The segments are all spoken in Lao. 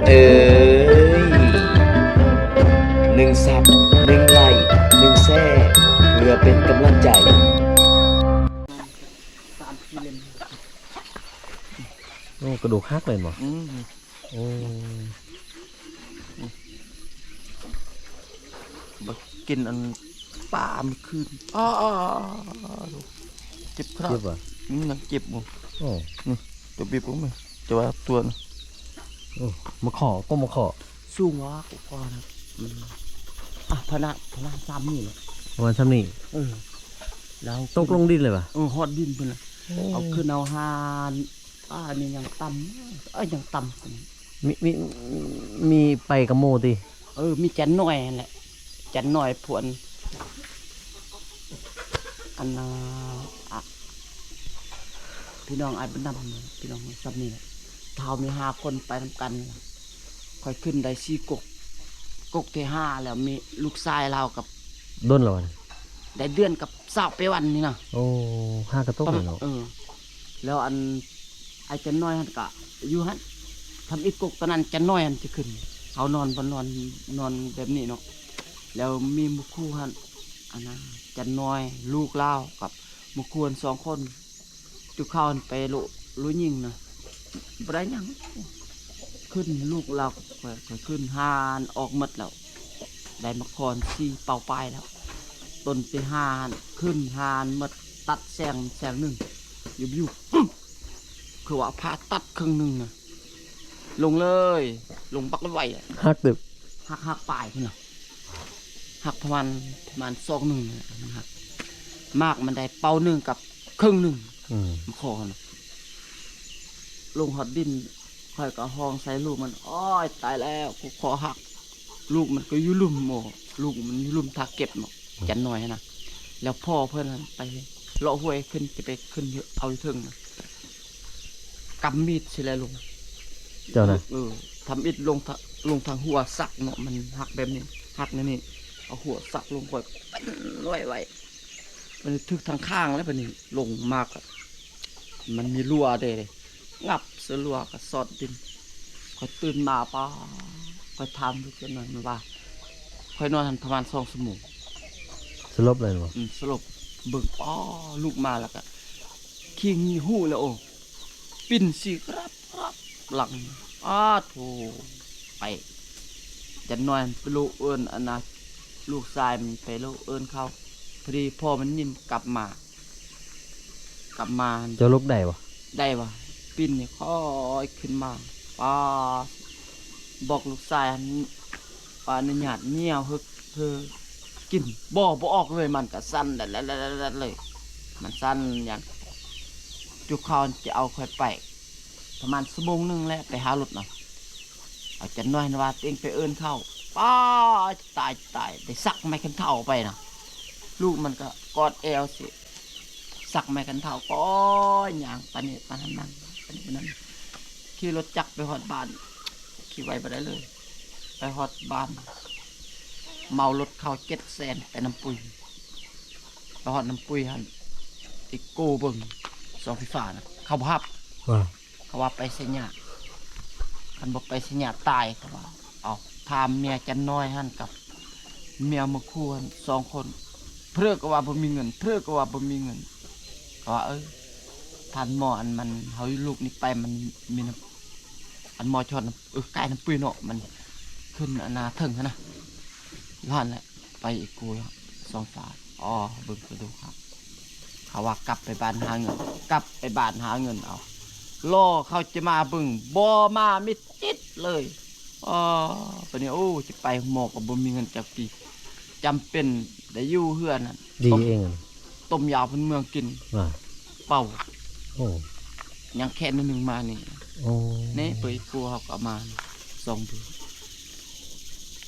ເອີຍ ໜຶ່ງຊັບ ໜຶ່ງໄລ້ ໜຶ່ງແຊ ເພື່ອເປັນກຳລັງໃຈ. ໂອ້ ກະດູກຫັກເລີຍບໍ່? ອືມ ໂອ້ ບັກກິນອັນປາມື້ຄືນ ອ້າ ເຈັບຂະໜາດ ເຈັບຫວາ? ອືມ ຍັງເຈັບຢູ່. ໂອ້ ນີ້ ຕົວບີບອອກມາ ແຕ່ວ່າຕົວ ໂອ້ ມາຂໍ ກໍມາຂໍ ສູງຫວາ ກໍພໍນະ. ອືມ ອ່ະ ພະນະ ພະນະສ່ຳນີ້ແຫຼະ ປະມານສ່ຳນີ້. ເອີ ແລ້ວຕົກລົງດິນເລີຍຫວາ? ເອີ ຮອດດິນພຸ້ນລະ. ໂອ້ ເອົາຂຶ້ນເອົາຫານ ອ່າ ນີ້ຍັງຕ່ຳ ເອີ ຍັງຕ່ຳ. ມີ ມີ ມີໄປກັບໝູ່ຕິ? ເອີ ມີຈັນນ້ອຍຫັ້ນແຫຼະ ຈັນນ້ອຍພວນ ອັນ ອ່າ ອະ ພີ່ນ້ອງອ້າຍບຸນນຳ ພີ່ນ້ອງສ່ຳນີ້ແຫຼະ. ເຮົາມີຫ້າຄົນໄປນຳກັນ ຂ້ອຍຂຶ້ນໄດ້ສີ່ກົກ ກົກທີຫ້າແລ້ວ ມີລູກຊາຍລາວກັບ ດົນແລ້ວຫວາ? ໄດ້ເດືອນກັບຊາວປາຍວັນນີ້ນະ. ໂອ້ ຫາກະຕົກແລ້ວເນາະ. ເອີ ແລ້ວອັນ ໄອ້ຈັນນ້ອຍຫັ້ນກະຢູ່ຫັ້ນ ທຳອິດກົກຕອນນັ້ນ ຈັນນ້ອຍຫັ້ນຈະຂຶ້ນ ເຮົານອນ ບໍ່ນອນ ນອນແບບນີ້ເນາະ. ແລ້ວມີໝູ່ຄູ່ຫັ້ນ ອັນນະ ຈັນນ້ອຍ ລູກລາວກັບໝູ່ຄູ່ສອງຄົນ ຈຸເຂົ້າຫັ້ນໄປໂລະ ໂລະຍິງນະ ບໍ່ໄດ້ຫຍັງ. ຂຶ້ນລູກລາວ ຂ້ອຍ ຂ້ອຍຂຶ້ນຫານອອກໝົດແລ້ວ ໄດ້ໝາກຄອນສີ່ເປົາປາຍແລ້ວ. ຕົ້ນທີຫ້າຫັ້ນ ຂຶ້ນຫານໝົດ ຕັດແສງ ແສງໜຶ່ງ ຢູ່ໆ ຄືວ່າຜ່າຕັດເຄິ່ງໜຶ່ງນະ ລົງເລີຍ ລົງບັກໄວໆ ຫັກຕຶບ ຫັກ ຫັກປາຍພຸ້ນນະ ຫັກປະມານ ປະມານສອງໜຶ່ງນະ ມັນຫັກ ໝາກມັນໄດ້ເປົາໜຶ່ງກັບເຄິ່ງໜຶ່ງ. ອືມ ມາຂໍນະ ລົງຮອດດິນ ຂ້ອຍກໍຮ້ອງໃສ່ລູກມັນ ໂອ້ຍ ຕາຍແລ້ວ ກູຄໍຮາກ. ລູກມັນກໍຢູ່ລຸ່ມ ໂອ້ ລູກມັນຢູ່ລຸ່ມທ່າເກັບເນາະ ອືມ ຈັນນ້ອຍຫັ້ນນະ. ແລ້ວພໍ່ເພິ່ນຫັ້ນໄປເລາະຫ້ວຍຂຶ້ນ ຈະໄປຂຶ້ນເອົາຢູ່ເທິງນະ ກຳມີດຊິແລລົງ ເຈົ້ານະ. ເອີ ທຳອິດລົງ ລົງທາງຫົວສັກເນາະ ມັນຫັກແບບນີ້ ຫັກແນວນີ້ ເອົາຫົວສັກລົງ ຂ້ອຍເປັນໄວ້ໆ ມັນຖືກທາງຂ້າງແລ້ວ ບາດນີ້ລົງມາກະ ມັນມີລົວເດ້ ງັບໃສ່ລົວກະຊອດດິນ. ຂ້ອຍຕື່ນມາ ປ້າ ຂ້ອຍຖາມລູກເຈົ້ານັ້ນວ່າ ຂ້ອຍນອນຫັ້ນປະມານສອງຊົ່ວໂມງ ສະຫຼົບເລີຍບໍ່? ອືມ ສະຫຼົບ ເບິ່ງ ປ້າ ລຸກມາແລ້ວກະຄີງຫູແລ້ວ ໂອ້ ປິ່ນສີກະຣັບ ລັງ ອ້າໂທ້ ໄປ ຈັນນ້ອຍໄປໂລເອີ້ນ ອັນນະ ລູກຊາຍມັນໄປໂລເອີ້ນເຂົາ ພໍດີພໍ່ມັນຍິນກັບມາ ກັບມາ ເຈົ້າລຸກໄດ້ບໍ່? ໄດ້ວ່າ ປິ່ນນີ້ຄ່ອຍຂຶ້ນມາ ປ້າ ບອກລູກຊາຍ ຂໍອະນຸຍາດຍ່ຽວເຮີ ເຮີກິນ ບໍ່ ບໍ່ອອກເລີຍ ມັນກະສັ່ນແດດໆໆເລີຍ ມັນສັ່ນຫຍັງ ຈຸເຂົາຈະເອົາຂ້ອຍໄປ ປະມານຊົ່ວໂມງໜຶ່ງແຫຼະ ໄປຫາລົດນະ ເອົາຈັນນ້ອຍຫັ້ນວ່າຕົວເອງໄປເອີ້ນເຂົາ ປ້າ ຕາຍ ຕາຍ ໄດ້ສັກໄມ້ຄັນເທົາໄປນະ ລູກມັນກະກອດແອວຊິ ສັກໄມ້ຄັນເທົາ ກໍຍ່າງປານນີ້ປານນັ້ນ ນັ້ນປານນີ້ປານນັ້ນ ຂີ່ລົດຈັກໄປຮອດບ້ານ ຂີ່ໄວບໍ່ໄດ້ເລີຍ ໄປຮອດບ້ານ ເໝົາລົດເຂົາເຈັດແສນ ໄປນ້ຳປຸຍ ໄປຮອດນ້ຳປຸຍຫັ້ນ ອີໂກເບິ່ງສອງໄຟຟ້ານະ ເຂົາບໍ່ຮັບ ວ່າ ເຂົາວ່າໄປໄຊຍະ ຄັນບໍ່ໄປໄຊຍະຕາຍ ເຂົາວ່າ. ເອົາ ຖາມເມຍຈັນນ້ອຍຫັ້ນກັບເມຍໝູ່ຄູ່ຫັ້ນສອງຄົນ ເພິ່ນກໍວ່າບໍ່ມີເງິນ ເພິ່ນກໍວ່າບໍ່ມີເງິນ ເຂົາວ່າ ເອີ ທ່ານໝໍ ອັນມັນ ເຮົາລູກນີ້ໄປ ມັນມີນ້ຳ ອັນໝໍຈອດນ້ຳ ເອີ ກາຍນ້ຳປຸຍເນາະ ມັນຂຶ້ນອັນນາເທິງຫັ້ນນະ ຢູ່ຫັ້ນແຫຼະ ໄປອີກກູສອງສາມ ອໍ ເບິ່ງກະດູກຫັ້ນ ເຂົາວ່າກັບໄປບ້ານຫາເງິນ ກັບໄປບ້ານຫາເງິນເອົາ ລໍເຂົາຈະມາເບິ່ງ ບໍ່ມາມິດຈິດເລີຍ ອໍ ບາດນີ້ ໂອ້ ຈະໄປໂຮງໝໍກໍບໍ່ມີເງິນຈັກກີບ ຈຳເປັນໄດ້ຢູ່ເຮືອນຫັ້ນ ດີເອງ ຕົ້ມຢາພື້ນເມືອງກິນ ວ່າ ເປົ່າ ໂອ້ ຍັງແຄ່ໜ້ອຍໜຶ່ງມານີ້ ໂອ້ ນີ້ເປີດອີກກູເຮົາກໍເອົາມາສອງເດືອນ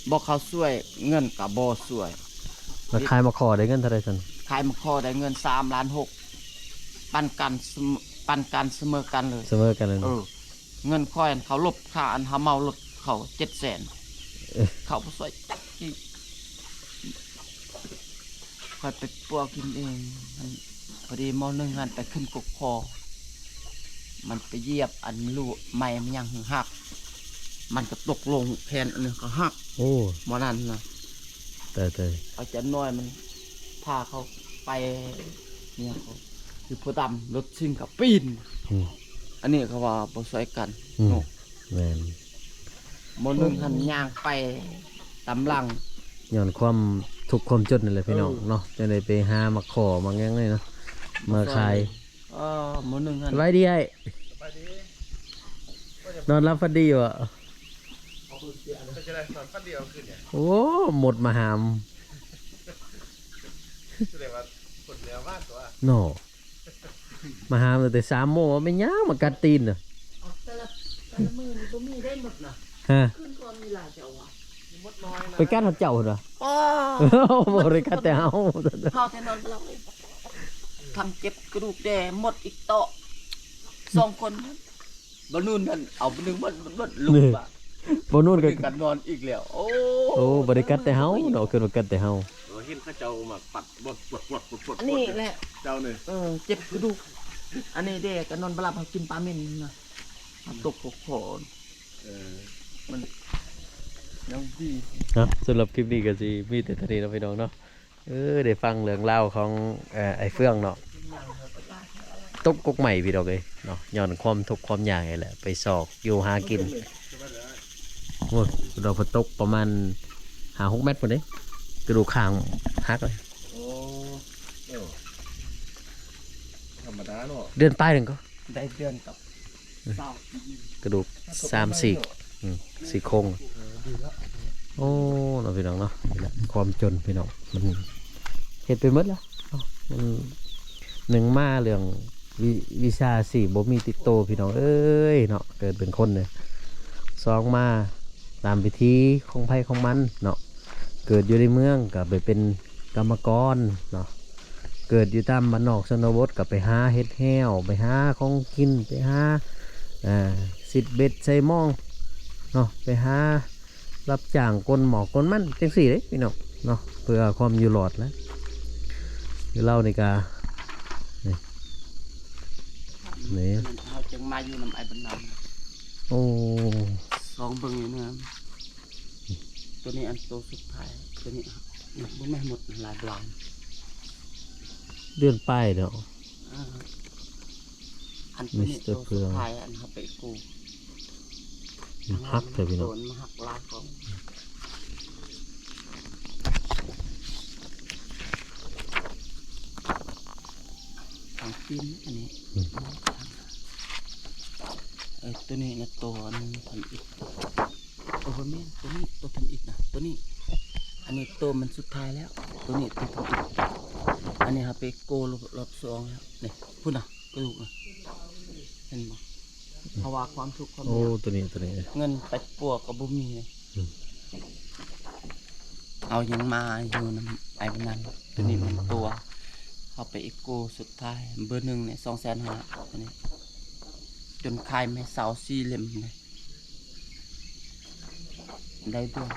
ບໍ່ເຂົາຊ່ວຍ ເງິນກໍບໍ່ຊ່ວຍ ແລ້ວຂາຍໝາກຄໍໄດ້ເງິນເທົ່າໃດຊັ້ນ? ຂາຍໝາກຄໍໄດ້ເງິນສາມລ້ານຫົກ ປັນກັນສະເໝີ ປັນກັນສະເໝີກັນເລີຍ ສະເໝີກັນເລີຍ ເອີ ເງິນຂ້ອຍຫັ້ນ ເຂົາລົບຄ່າອັນເຮົາເໝົາລົດເຂົາເຈັດແສນ ເອີ ເຂົາບໍ່ຊ່ວຍຈັກກີບ ຂ້ອຍໄປປົວກິນເອງ ມັນ ພໍດີໝໍໜຶ່ງຫັ້ນໄປຂຶ້ນກົກຄໍ ມັນໄປຢຽບອັນລູກໄມ້ມັນຫຍັງຫຶງຫັກ ໄ ມັນກໍຕົກລົງແຜ່ນອັນນີ້ກໍຫັກ. ໂອ້ ໝໍນັ້ນນະ ຕາຍໆ ອາຈານນ້ອຍມັນພາເຂົາໄປ ເນຍ ເຂົາ ຄືໂພດຳ ລົດຊິງກໍປີນ. ອືມ ອັນນີ້ເຂົາວ່າບໍ່ຊ່ອຍກັນ ອືມ ເນາະ. ແມ່ນ ໝໍໜຶ່ງຫັ້ນຍ່າງໄປຕາມຫຼັງ ຍ້ອນຄວາມທຸກຄວາມຈົນນີ້ແຫຼະພີ່ນ້ອງ ເອີ ເນາະ ຈັ່ງໄດ້ໄປຫາໝາກຂໍໝາກຫຍັງນີ້ເນາະ ມາຂາຍ. ເອີ ໝໍໜຶ່ງຫັ້ນ ສະບາຍດີອ້າຍ ສະບາຍດີ ນອນຫຼັບຝັນດີບໍ່? ເປັນຈັ່ງໃດ ນອນຝັນດີເມື່ອຄືນນີ້? ໂອ້ ມົດມາຫາມ ສະແດງວ່າຄົນແນວບ້ານຕົວະ ເນາະ. ມາຫາຕັ້ງແຕ່ສາມໂມງ ແມ່ນຫຍັງມາກັດຕີນນະ? ເອົາແຕ່ລະ ແຕ່ລະມື້ນີ້ບໍ່ມີໄດ້ໝົດນະ. ຮະ? ຄືນກ່ອນມີຫຼາຍເຈົ້າວ່າ ໄປກັດຮອດເຈົ້າພຸ້ນວ່າ. ອໍ ບໍ່ໄດ້ກັດແຕ່ເຮົາ ເຮົາແຕ່ນອນຫຼັບ ທັງເຈັບກະດູກແດ່ ໝົດອີກເຕາະ ສອງຄົນ. ບໍ່ນຸ່ນຫັ້ນເອົາໜຶ່ງໝົດ ໝົດ ລຸກ ນີ້ ວ່າ ບໍ່ນຸ່ນກໍ ກໍນອນອີກແລ້ວ. ໂອ້ ໂອ້ ບໍ່ໄດ້ກັດແຕ່ເຮົາເນາະ ຄືວ່າກັດແຕ່ເຮົາ. ເອີ ເຫັນເຂົາເຈົ້າມາປັດ ປວດ ປວດ ປວດ ປວດ ອັນນີ້ແຫຼະ ເຈົ້ານີ້ ເອີ ເຈັບກະດູກ. ອັນນີ້ເດ້ ກໍນອນບໍ່ຫຼັບ ເຮົາກິນປາເໝັນນະ ເຮົາຕົກຄໍ ເອີ ມັນຍັງດີ. ເນາະ ສຳລັບຄລິບນີ້ກໍຊິມີແຕ່ເທົ່ານີ້ເນາະພີ່ນ້ອງເນາະ. ເອີ ໄດ້ຟັງເລື່ອງລາວຂອງ ເອີ ອ້າຍເຟືອງເນາະ ຕົກກົກໄມ້ພີ່ນ້ອງເອີຍເນາະ ຍ້ອນຄວາມທຸກຄວາມຍາກນີ້ແຫຼະ ໄປຊອກຢູ່ຫາກິນ. ໂອ້ຍ ດອກ ເພິ່ນຕົກປະມານຫ້າຫົກແມັດພຸ້ນເດ້ ກະດູກຂ້າງຫັກເລີຍ. ໂອ້ ເອີ ທຳມະດາເນາະ ເດືອນປາຍໜຶ່ງກໍ ໄດ້ເດືອນກັບ ອືມ ຊາວປີ ກະດູກສາມສີ່ ອືມ ສີ່ໂຄງ. ເອີ ດີແລ້ວ ໂອ້ ເນາະພີ່ນ້ອງເນາະ ນີ້ແຫຼະຄວາມຈົນພີ່ນ້ອງ ມັນເຮັດໄປໝົດແລ້ວເນາະ. ມັນ ໜຶ່ງມາເລື່ອງ ວິ ວິຊາຊີບບໍ່ມີຕິດໂຕພີ່ນ້ອງເອີຍເນາະ ເກີດເປັນຄົນນີ້. ສອງມາຕາມວິຖີຂອງໃຜຂອງມັນເນາະ ເກີດຢູ່ໃນເມືອງກໍໄປເປັນກຳມະກອນເນາະ ເກີດຢູ່ຕາມບ້ານນອກຊົນນະບົດກໍໄປຫາເຮັດແຮ້ວ ໄປຫາຂອງກິນ ໄປຫາ ເອີ ຊິດເບັດໃສ່ມອງເນາະ ໄປຫາ ຮັບຈ້າງກົນໝອກກົນມັນຈັ່ງຊີ້ເດ້ພີ່ນ້ອງເນາະ ເພື່ອຄວາມຢູ່ລອດແຫຼະ. ຄືລາວນີ້ກະ ນີ້ ນີ້ ເຮົາຈຶ່ງມາຢູ່ນຳອ້າຍບຸນນຳ. ໂອ້ ລອງເບິ່ງຢູ່ນະ ໂຕນີ້ອັນໂຕສຸດທ້າຍ ໂຕນີ້ ນີ້ບໍ່ແມ່ນໝົດ ຫຼາຍບລາຍ ເດືອນປາຍເນາະ. ອ່າ ອັນໂຕນີ້ ມິສເຕີເຟືອງ ໂຕສຸດທ້າຍ ອັນເຮົາໄປກູ້ ມັນຫັກແທ້ພີ່ນ້ອງ ໂຕມັນຫັກຫຼາຍກວ່າ ທາງປີ້ນອັນນີ້ ອືມ ເອີ ໂຕນີ້ນະ ໂຕອັນທຳອິດ ໂອ້ ບໍ່ແມ່ນ ໂຕນີ້ໂຕທຳອິດນະ ໂຕນີ້ ອັນນີ້ໂຕມັນສຸດທ້າຍແລ້ວ ໂຕນີ້ໂຕທຳອິດ ອັນນີ້ເຮົາໄປໂກລອບ ລອບສອງແລ້ວ ນີ້ ພຸ້ນນະ ກະດູກນະ ເຫັນບໍ່? ເພາະວ່າຄວາມທຸກຄວາມ ໂອ້ ຍາກ ໂຕນີ້ ໂຕນີ້ ເງິນໄປປົວກໍບໍ່ມີເລີຍ ອືມ ເອົາຫຍັງມາຢູ່ນຳອ້າຍຜູ້ນັ້ນ ໂຕນີ້ມັນຕົວ ເຮົາໄປເອໂກສຸດທ້າຍ ເບີໜຶ່ງນີ້ ສອງແສນຫ້າ ໂຕນີ້ ຈົນຂາຍແມ່ຊາວສີ່ເຫຼັ້ມນີ້ ໄດ້ເດືອນ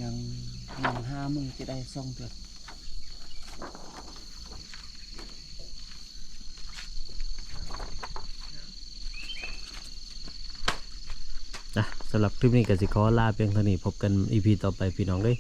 ຍັງ ຍັງຫ້າມື້ຈະໄດ້ສອງເດືອນ. ນະ ສຳລັບຄລິບນີ້ກໍຊິຂໍລາພຽງເທົ່ານີ້ ພົບກັນອີພີຕໍ່ໄປພີ່ນ້ອງເອີຍ.